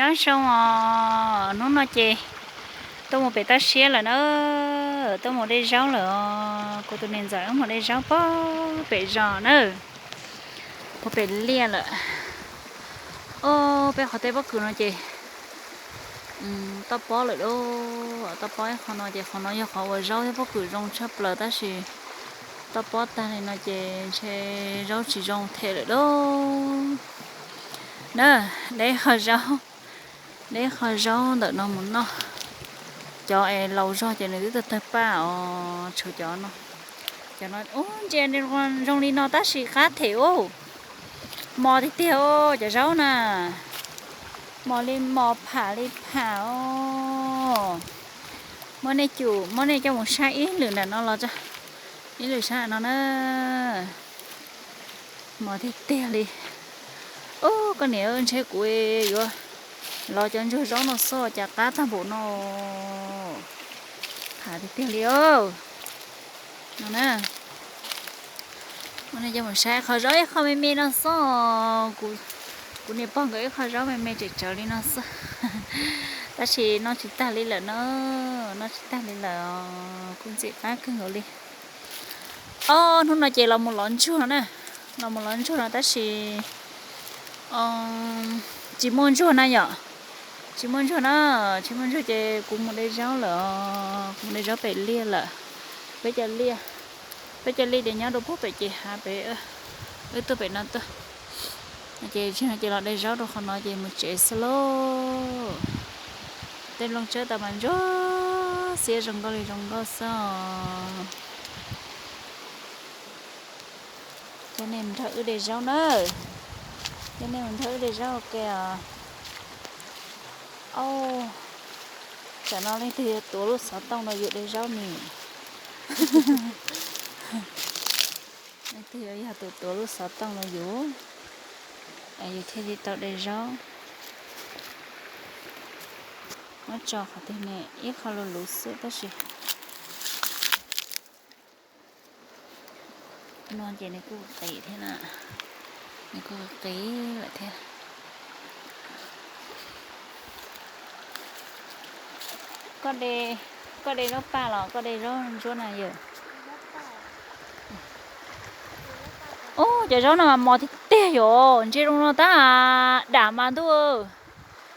Nyob zoo os, hnub no ces tuaj mus pem toj siab lawm na, tuaj mus de zaub lawm os. Kuv tus niam ntxawm wb mus de zaub pog pem zos na, pog pem liaj lawm. Os, peb qhov teb pob kws no ces toj pob lawm lauj. Toj pob ib qho no ces qhov no yog qhov uas zaub thiab pob kws zoo tshaj plaws tab sis toj pob tag li no ces ntshe zaub tsis zoo them lawm lauj. Na, de qho zaub, de qho zaub ntawm no mus noj. Cov es laus zog ces nws twb tawg tawg paj os, tshuav cov no. Cov no ub ntsia zoo li no tab sis qab them ub. Mos tiag tiag os cov zaub na. Mos li mos, pham li pham os. Muab nej cum, muab nej coj mus saib ib lwm nram no los tso. Ib lwm sab no na. Mos tiag tiag li. Ub, koj niam, ntshe kuv yuav lov cov ntsuag zaub no xwb cas qab tag npaum no. Pham tiag tiag li os. No na, muab nej coj mus saib qhov zaub ib qho me me no xwb. Kuv niam pog nkawd ib qho zaub me me tsawv tsawv li no xwb. Tab sis noj tsis tag li lawm na, noj tsis tag li lawm os, kuj ntxim qab kawg nkaus li. Ob hnub no ces los mus lov ntsuag na, los mus lov ntsuag no tab sis tsis muaj ntsuag na yom, tsis muaj ntsuag na, tsis muaj ntsuag ces kuv mus de zaub lawm, kuv mus de zaub pem liaj lawm. Peb cov liaj, peb cov liaj ces nyob rau puag pem ces hav pem, wb tuaj pem no tuaj. Ces tsis no ces los de zaub rau qhov no ces mus tsev xwb lauj. Tej nplooj tsawb tau mas ntsuag xiab zoo nkauj li zoo nkauj xwb os. Coj nej mus nrog wb de zaub na, coj nej mus nrog wb de zaub ua ke os. Au, tam no leej twg yuav tuav lub xov tooj rau yus de zaub ni? Leej twg yuav yog tus tuav lub xov tooj rau yus, yus thiaj li tau de zaub. Muab tso qhov twg ne, ib qho luv luv xwb tab sis no ces nws kuj qis thiab na, nws kuj qis lawm thiab. Koj de zaub paj los koj de zaub ntsuab na yawm? Ub, cov zaub no mas mos tiag tiag yom, ntsia zoo no tab dam mas ntuj.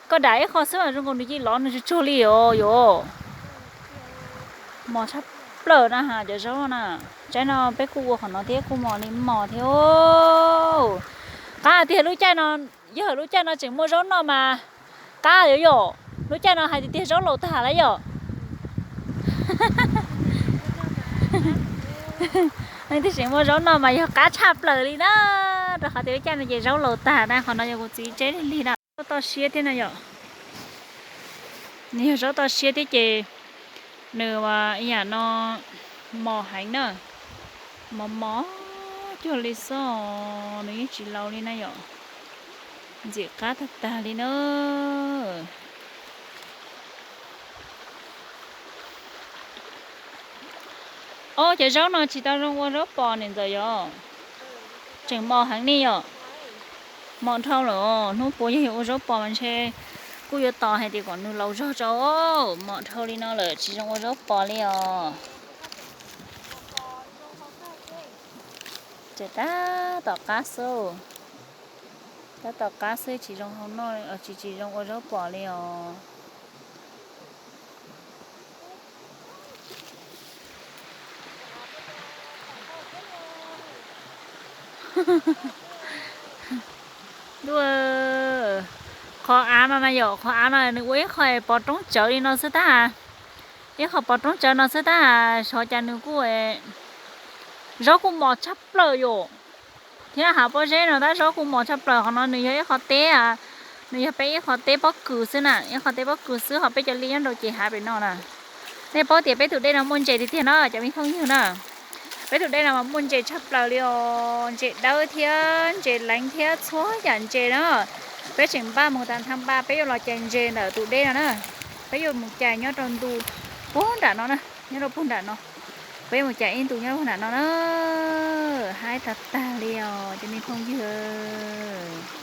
Koj dam ib qho xwb mas zoo nkaus nws cia li lov nws tsuag tsuag li os yom. Mos tshaj plaws na has cov zaub na. Tsaib no peb kuj ua qhov no thiab kuj mos li mos thiab. Qab tiag lub caij no, yog lub caij no tseem muaj zaub noj mas qab yom yom. Lub caij no hais tiag tiag zaub laus tag lawm yom. Leej twg tseem muaj zaub noj mas yog qab tshaj plaws li na, rau qhov tias lub caij no ces zaub laus tag na. Qhov no yog kuv txiv tseb lig lig na, zaub toj siab thiab no yom. Nws yog zaub toj siab thiab ces nws ib yam no mos heev na, mos mos cuag li xwb os, nws yeej tsis laus li na yom. Ntxim qab tag tag li na. Ob, cov zaub no tsis tau zoo ua zaub pos niam ntxawm yom, tseem mos heev li yom. Mos dhau lawm os, hnub puas yog yuav ua zaub pos mas ntshe kuj yuav tos hais tias kom nws laus zog tso. Mos dhau li no lawm tsis zoo ua zaub pos li os. Ces tab tom qab xwb, tab tom qab xwb tsis zoo hau noj, tsis tsis zoo ua zaub pos li os. Ntuj, qhov av no na yom, qhov av no nws ua ib qho pov roob tsawv li no xwb tab, ib qho pov roob tsawv no xwb tab, xyov cas nws kuj, zaub kuj mos tshaj plaws yom. Thiab hav pob zeb no tab zaub kuj mos tshaj plaws. Qhov no nws yog ib qho teb, nws yog peb ib qho teb pob kws xwb na, ib qho teb pob kws xwb, ho peb cov liaj nyob rau ces hav pem no na. Nej paub tias peb tus dej no muaj ntses tiag tiag no cov me phooj ywg na. Peb tus dej no mas muaj ntses tshaj plaws li os, ntses dawb thiab ntses leev thiab txhua yam ntses na. Peb tseem npaj mus tas nthab npaj peb yuav los cais ntses ntawm tus dej no na. Peb yuav mus cais nyob rau ntu puag nram no na, nyob rau puag nram no. Peb yuav mus cais ib ntu nyob puag nram no na. Haib tag tag li os cov me phooj ywg.